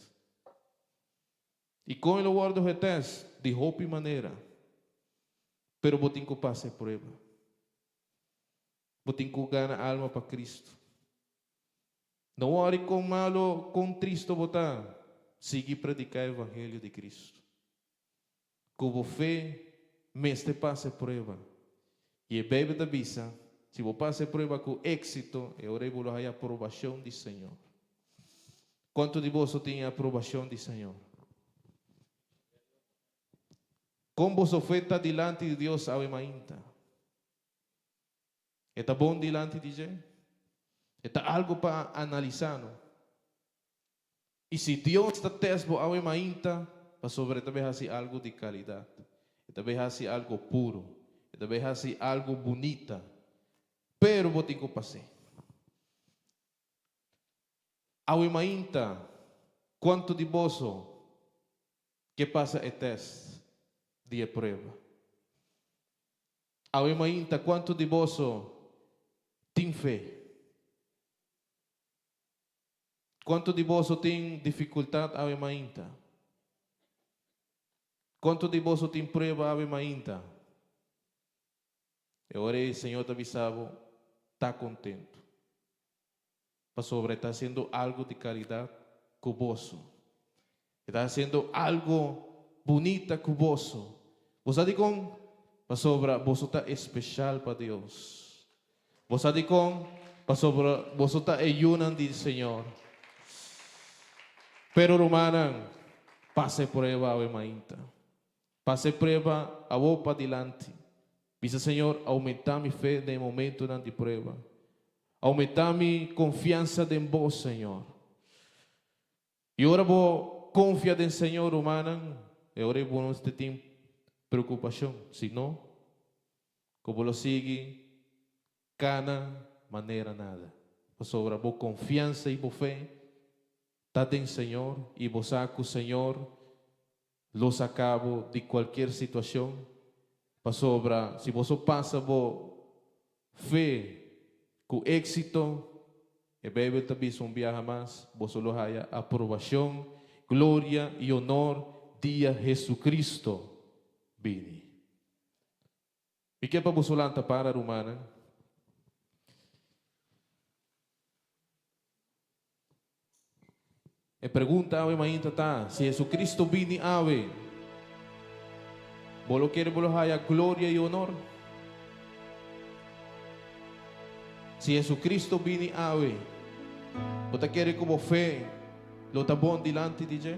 I kon e lo wòrdu getèst? Di hopi manera. Pero bo tin ku pasa e prueba. Bo tin ku gana alma pa Kristu. No wòri kon malu, kon tristu bo ta, sigui prediká e evangelio di Kristu. Ku bo fe mester pasa e prueba. I e Beibel ta bisa, si bo pasa e prueba ku éksito, e ora ei bo lo haya aprobashon di Señor. Kuantu di boso tin e aprobashon di Señor? Kon boso fe ta dilanti di Dios awe mainta? E ta bon dilanti di dje? E ta algu pa analisá, no? I si Dios ta test bo awe mainta, pasobra e ta bay hasi algu di kalidat, e ta bay hasi algu puru, e ta bay hasi algu bunita, pero bo tin ku pas'é. Awe mainta, kuantu di boso ke pasa e test di e prueba? Awe mainta, kuantu di boso tin fe? Kuantu di boso tin difikultat awe mainta? Kuantu di boso tin prueba awe mainta? E ora ei Señor ta bisa bo, Ta kontentu, pasobra e ta hasiendo algu di kalidat ku boso. E ta hasiendo algu bunita ku boso. Bo sa dikon? Pasobra boso ta espeshal pa Dios. Bo sa dikon? Pasobra boso ta e yunan di Señor. Pero rumannan, pasa e prueba awe mainta. Pasa e prueba awo padilanti. Bisa Señor, Oumentá mi fe den e momentunan di prueba. Oumentá mi konfiansa den Bo, Señor. I ora bo konfia den Señor, rumannan, e ora ei bo no mester tin preokupashon. Si no, ku bo lo sigui kana manera nada. Pasobra bo konfiansa i bo fe ta den Señor i bo sa ku Señor lo saka bo di kualkier situashon. Pasobra si boso pasa bo fe ku éksito, e Beibel ta bisa un biaha mas, boso lo haya aprobashon, gloria i onor dia Jesucristo bini. Mi ke pa boso lanta para, rumannan. E pregunta awe mainta ta, si Jesucristo bini awe, bo lo kere bo lo haya gloria i honor? Si Jesucristo bini awe, bo ta kere ku bo fe lo ta bon dilanti di dje?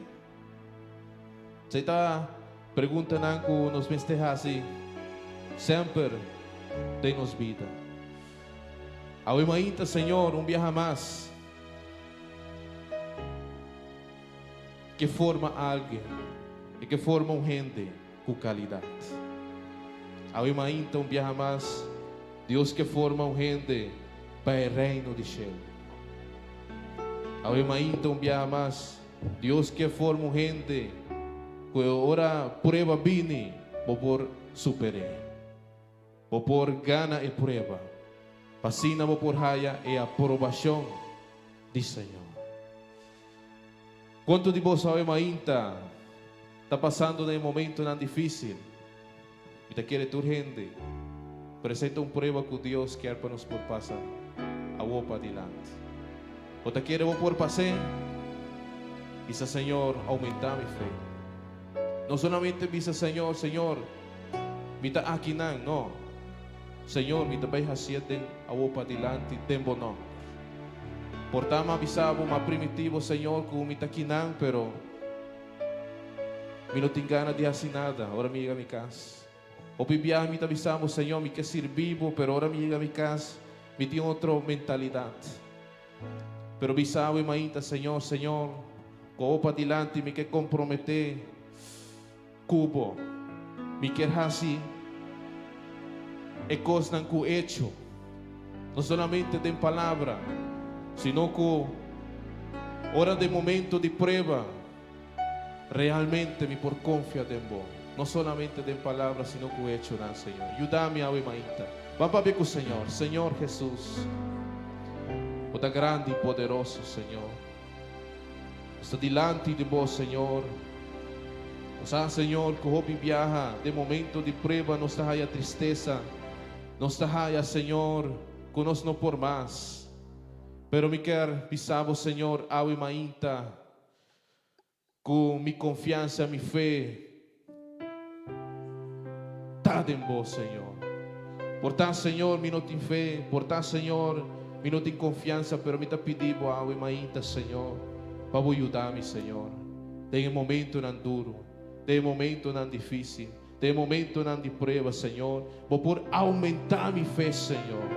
Esei ta preguntanan ku nos mester hasi semper den nos bida. Awe mainta, Señor, un biaha mas. Ke forma algen i ke forma un hende ku kalidat. Awe mainta un biaha mas, Dios ke forma un hende pa e Reino di shelu. Awe mainta un biaha mas, Dios ke forma un hende ku e ora prueba bini bo por super'é. Bo por gana e prueba, pa asina bo por haya e aprobashon di Señor. Kuantu di boso awe mainta ta pasando den e momentonan difísil? Mi ta kere tur hende, pero esei ta un prueba ku Dios kier pa nos por pasa awo padilanti. Bo ta kere bo por pas'é? Bisa Señor, Oumentá mi fe. No solamente bisa Señor, Señor, Mi ta akinan, no. Señor, mi ta bai hacié den awo padilanti den bo nomber. Por ta mi a bisa bo, m'a primiti bo, Señor, cu mi ta akinan, pero mi no tin gana di haci nada ora mi yega mi cas. Hopi biaha mi ta bisa bo, Señor, mi ke sirbi bo, pero ora mi yega mi cas, mi tin otro mentalidad. Pero bisa bo e mainta, Señor, Señor, cu awo padilanti mi ke compromete Ku bo. Mi kier hasi e kosnan ku echo, no solamente den palabra, sino ku ora den momento di prueba, realmente mi por konfia den bo, no solamente den palabra, sino ku echonan, Señor. Yuda mi awe mainta. Ban papia ku Señor. Señor Jesus, Bo ta grandi i poderoso, Señor. Nos ta dilanti di bo, Señor. Nos sa, Señor, ku hopi biaha den momento di prueba nos ta haya tristesa. Nos ta haya, Señor, ku nos no por mas. Pero mi kier bisa bo, Señor, awe mainta, ku mi konfiansa, mi fe ta den bo, Señor. Por ta, Señor, mi no tin fe, por ta, Señor, mi no tin confiansa, pero mi ta pidi Bo awe mainta, Señor, pa Bo yuda mi, Señor, den e momentonan duro, den e momentonan dificil, den e momentonan di prueba, Señor, Bo por aumenta mi fe, Señor.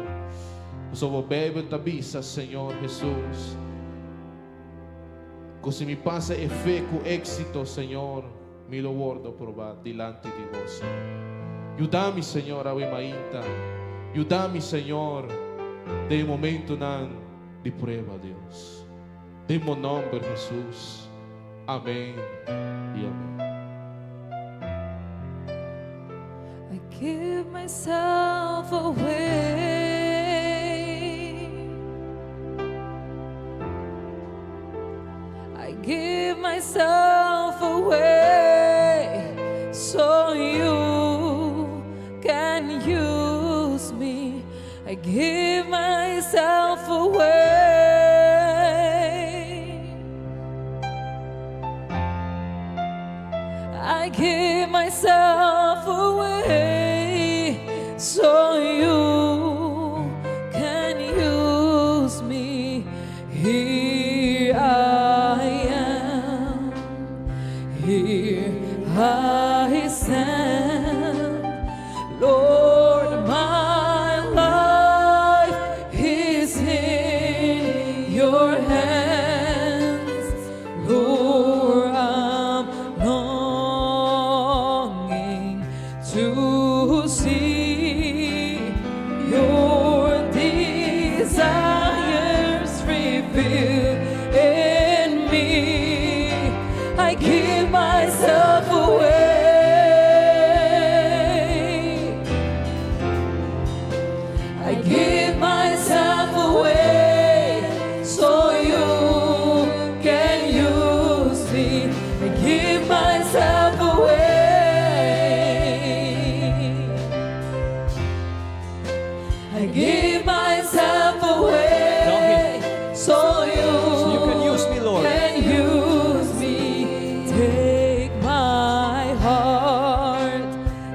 Pasobra Bo Bijbel ta bisa, Señor Jesus, cu si mi pasa e fe cu exito, Señor, Mi lo wordo probá dilanti di bo, Señor. Yuda mi, Señor, awe mainta. Yuda mi, Señor, den e momentonan di prueba, Dios. Den bo nomber, Hesus. Amén i amén. I give myself away. I give myself away so you can use. I give myself away. I give myself away so you can use me. Here I am. Here I stand. Lord, my life is in your hands. Lord, I'm longing to see your desires revealed in me. I give myself away. I give myself away so you can use me. I give myself away. I give myself away so you, So you can use me, Lord. Can use me. Take my heart,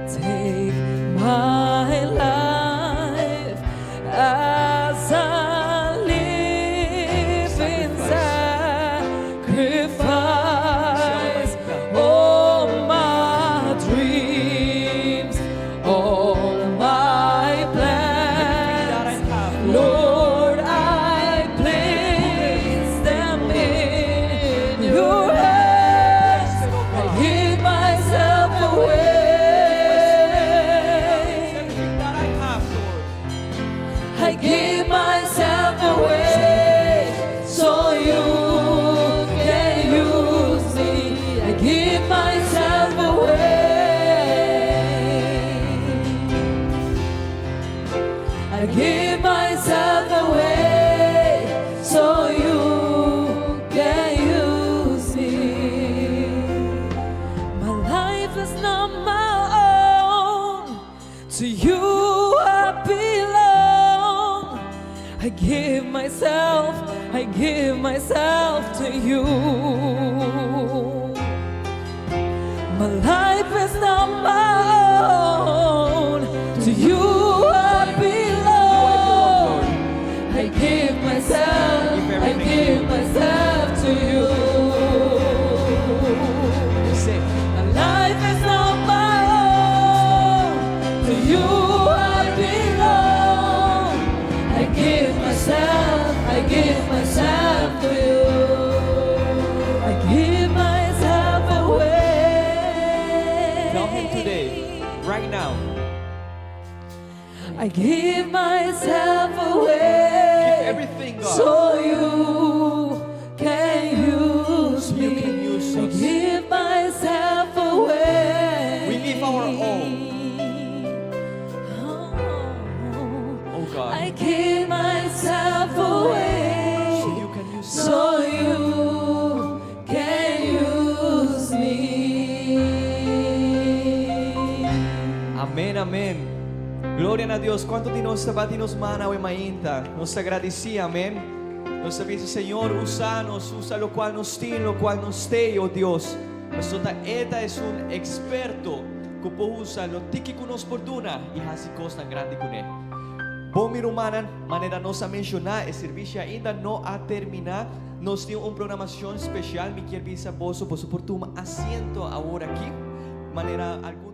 take my life as a living sacrifice. All my dreams, all my plans, Lord, I place them in your hands. I give myself away. Everything that I have, Lord. I give myself away so you can use me. I give myself away. I give myself away so you can use me. My life is not my own. To you I belong. I give myself, I give myself to you. My life is not my own. To you I belong. I give myself, I give myself to you. Say, My life is not my own. To you I belong. I give myself, I give myself to you. I give myself away. Tell him today, right now. I give myself away. Give everything, God. So you can use So me. you can use I us. give myself away. We leave our all. Oh, Oh God. I give myself away. So you can use us. So you can use me. Amèn, amèn. Gloria na Dios. Kuantu di nos ta bati nos man awe mainta? Nos ta gradisí, amèn. Nos ta bisa, Señor, usa nos, usa loke nos tin, loke nos tin, oh Dios. Nos ta E ta un eksperto ku por usa lo tiki ku nos por duna i hasi kos grandi kuné. Bon, mi rumannan, manera nos a menshoná, e servisio ainda no a terminá. Nos tin un programashon spesial. Mi ke bisa boso, boso por tuma asiento awor aki. Manera algun